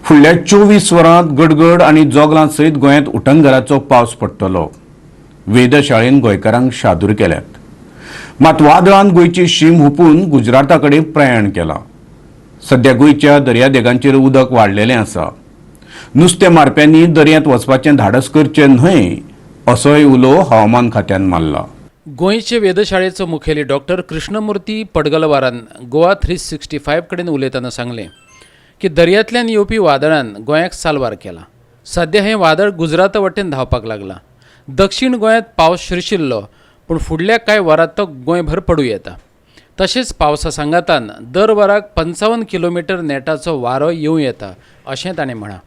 फुडल्या 24 वरांत गडगड आनी जोगलां सयत गोंयांत उटंगराचो पावस पडटलो. वेधशाळेन गोंयकारांक शादूर केल्यात. मात वादळान गोंयची शीम हुपून गुजराता कडेन प्रयाण केलां. सध्या गोंयच्या दर्यादेगांचेर उदक वाडलेलें आसा. नुस्तें मारप्यांनी दर्यांत वचपाचें धाडस करचें न्हय, असोय उलो हवामान खात्यान मारला. गोंयचे वेधशाळेचो मुखेली डॉक्टर कृष्णमूर्ती पडगलवारान गोवा 365 कडेन उलयतना सांगलें की दर्यांतल्यान येवपी वादळान गोंयाक साल्वार केला. सद्या हें वादळ गुजराता वटेन धांवपाक लागलां. दक्षीण गोंयांत पावस शिरशिल्लो, पूण फुडल्या कांय वरांत तो गोंयभर पडूं येता. तशेंच पावसा सांगातान दर वराक 55 किलोमिटर नेटाचो वारो येवं येता, अशें ताणें म्हळां.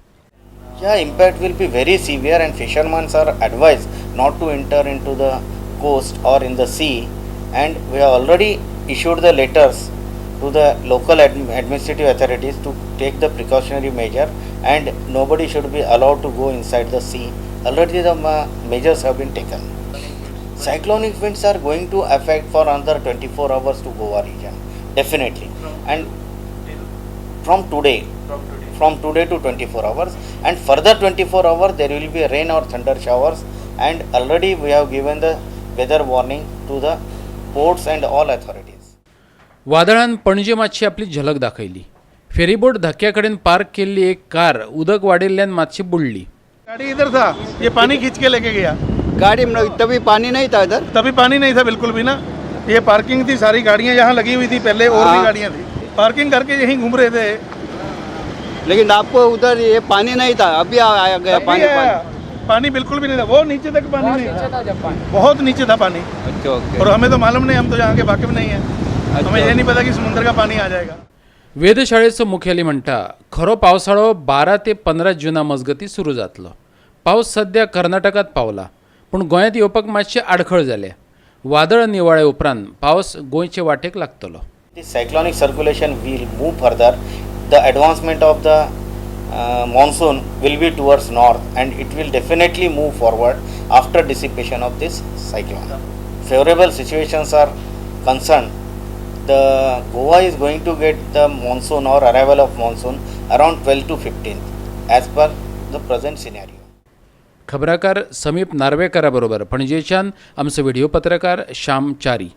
Yeah, impact will be very severe and fishermen are advised not to enter into the coast or in the sea, and we have already issued the letters to the local administrative authorities to take the precautionary measure and nobody should be allowed to go inside the sea. Already the measures have been taken. Cyclonic winds are going to affect for another 24 hours to Goa region, definitely. And from today to 24 hours and further 24 hours there will be rain or thunder showers, and already we have given the weather warning to the ports and all authorities. वादळान Panaji मातशी आपली झलक दाखयली. Ferryboat धक्क्या कडेन park केल्ली एक car उदक वाडिल्ल्यान मातशी बुडली. गाड़ी इधर था, ये पानी खींच के लेके गया. गाड़ी में तभी पानी नहीं था इधर? तभी पानी नहीं था बिल्कुल भी ना. ये पार्किंग थी, सारी गाड़ियाँ यहाँ लगी हुई थी पहले और भी गाड़ियाँ थी. पार्किंग करके यहीं घूम रहे थे. लेकिन आपको उधर ये पानी नहीं था, अभी आ गया? अभी पानी आया। पानी. पानी बिल्कुल भी नहीं था. वो नीचे तक पानी नहीं था, बहुत नीचे था पानी. अच्छा, ओके. और हमें तो मालूम नहीं, हम तो यहाँ के वाकिफ नहीं है. हमें ये नहीं पता कि समुद्र का पानी आ जाएगा. वेधशाळेचो मुखेली म्हणटा, खरो पावसाळो 12 ते 15 जुना मजगतीं सुरू जातलो. पावस सध्या कर्नाटकात पावला, पूण गोंयांत येवपाक मातशी आडखळ जाल्या. वादळ निवाळे उपरांत पावस गोंयचे वाटेक लागतलो. This cyclonic circulation will move further. The advancement of the monsoon will be towards north and it will definitely move forward after dissipation of this cyclone. Favorable situations are concerned, the Goa is going to get the monsoon or arrival of monsoon around 12 to 15th as per the present scenario. खबराकार समीप नार्वेकरा बरोबर पणजेच्यान आमचो video पत्रकार श्याम च्यारी.